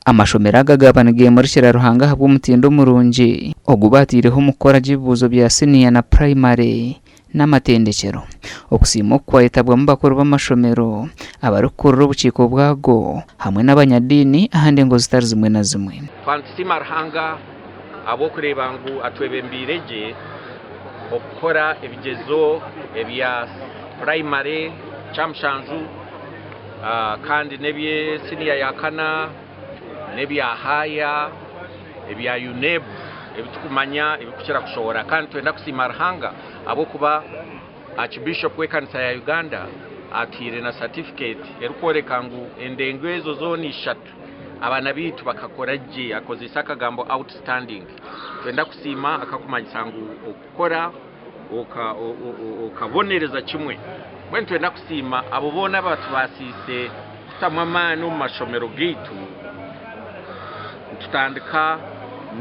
Amashomero aga gaaba nigemurikira Ruhanga ahabw'omutindo murungi ogu baataireho omu kukora gye ebibuuzo bya siniya na purayimare n'amatendekyero. Okusiima oku kwayetabwamu bakuru b'amashomero, abarikukurira obukiiko bwago hamwe n'abanyadiini aha ndengo zitari zimwe na zimwe. Twaba nitusiima Ruhanga ahabw'okureeba ngu atwebembeire gye okukora ebigyezo ebya purayimare kyamushanju kandi n'ebya siniya ya kana n'ebya haaya ebya UNEB ebi turikumanya ebirikukira kushohora kandi nitwenda kusiima Ruhanga ahabw'okuba Archbishop w'ekanisa ya Uganda atuhaire na satifiketi erikworeka ngu endengo ezo zoona ishatu abaana baitu bakakora gye akozeise akagambo outstanding. Nitwenda kusiima akakumanyisa ngu okukora okabonereza kimwe. Mbwenu nitwenda kusiima abo boona abatubaasiise kutamu amaani omu mashomero gaitu, nitutandika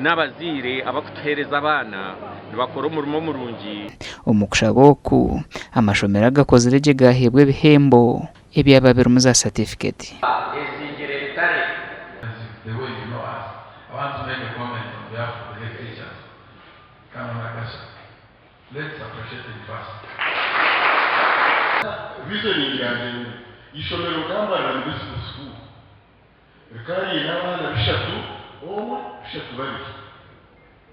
n'abazaire abarikutuheereza abaana nibakora omurimo murungi. Omu kushaba oku, amashomero agakozire gye gaaheebwa ebihembo ebyaba birimu za satifiketi. Ezingire ebitare. Reasoning yangye ngu eishomero nka Mbarara Middle School rikaba riine abaana bishatu omwe, bishatu babiri,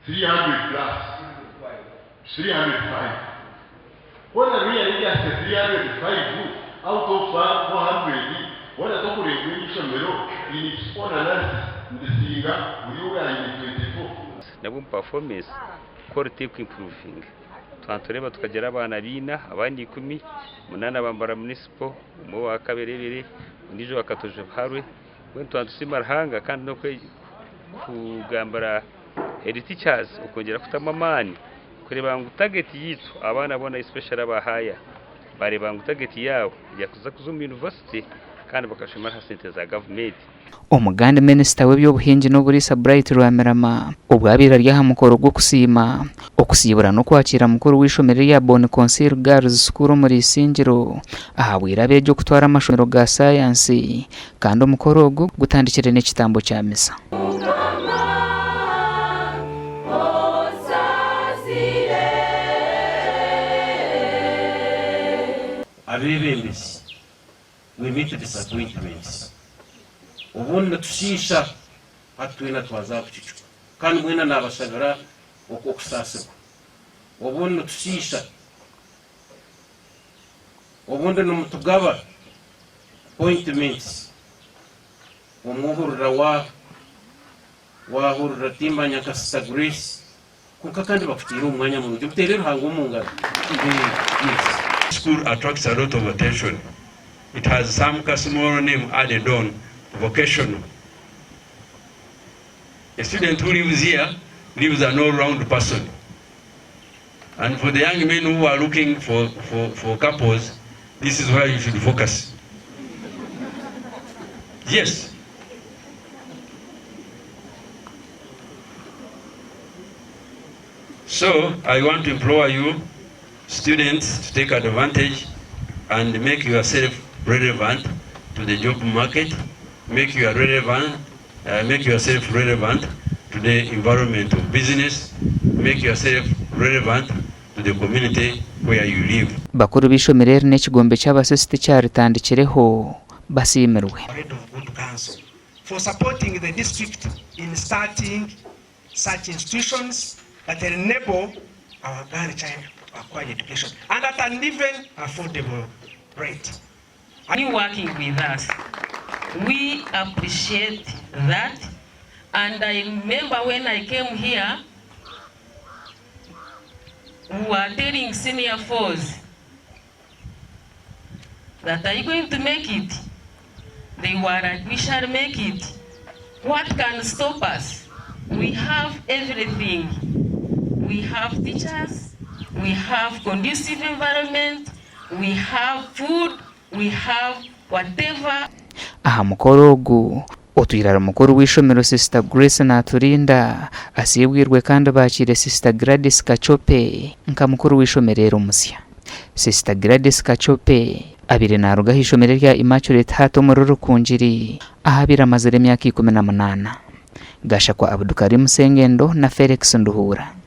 300 plus, 305. Hoona ruriya riryahika 305 out of 400, hoona tokureeba eri ishomero in its own analysis nirisinga buri ou aine 24. Nabwo omu performance quality eku improvinga. Twaba nitureeba tukagira abaana baina, abandi ikumi, munaana ba Mbarara Municipal, omwe owa Kaberebere, ondiijo owa Katojo Buharwe. Mbwenu twaba nitusiima Ruhanga kandi n'okugambira head teachers okwongyera kutamu amaani kureeba ngu target yaitu abaana boona especially aba higher baareeba ngu target yaabo yakuza kuza omu university kandi bakashomera aha sente za gavumenti. Omugandi Minisita w'eby'obuhingi n'oburiisa Bright Rwamirama obu abaire ari aha mukoro gw'okusiima, okusiibura n'okwakiira mukuru w'eishomero erya Bon Consil Girls School omuri Isingiro ahabwire abeegi okutwara amashomero ga sayansi kandi omukoro ogu gutandikire n'ekitambo kya misa. Abeebembezi We meet disappointments. Obundi nitushiisha hati twena twaza aha kucucuka kandi mwena nabashabira okusaasirwa. Obundi nitushiisha, obundi nimutugaba appointments omwe ohurira wa wahurira timbanya nka Sister Grace kwonka kandi bakutaire omu mwanya murungi muteere Ruhanga omu ngaro. Yes. School attracts a lot of attention. It has some ka small name added on, vocational. A student who lives here lives an all round person. And for the young men who are looking for, for, for couples, this is where you should focus. Yes. So I want to implore you students to take advantage and make yourself relevant to the job market, make, your relevant, uh, make yourself relevant to the environment of business, make yourself relevant to the community where you live. Bakuru b'eishomero eri n'ekigombe ky'abasisi tikyaritandikireho basiimirwe. for supporting the district in starting such institutions that enable our girl child to acquire education and at an even affordable rate. You working with us. We appreciate that. And I remember when I came here, we were telling senior fours that are you going to make it? They were like, we shall make it. What can stop us? We have everything. We have teachers, we have conducive environment, we have food, we have whatever. Aha mukoro ogu, otwire ari mukuru w'eishomero Sister Grace Naturinda asiibwirwe kandi baakiire Sister Gladys Kachope nka mukuru w'eishomero eri omusya. Sister Gladys Kachope abaire naaruga aha ishomero erya Immaculate Heart omuri Rukungiri. ahu abaire amazire emyaka 18. Gashakwa Abdukarim Sengendo na Felix Nduhuura.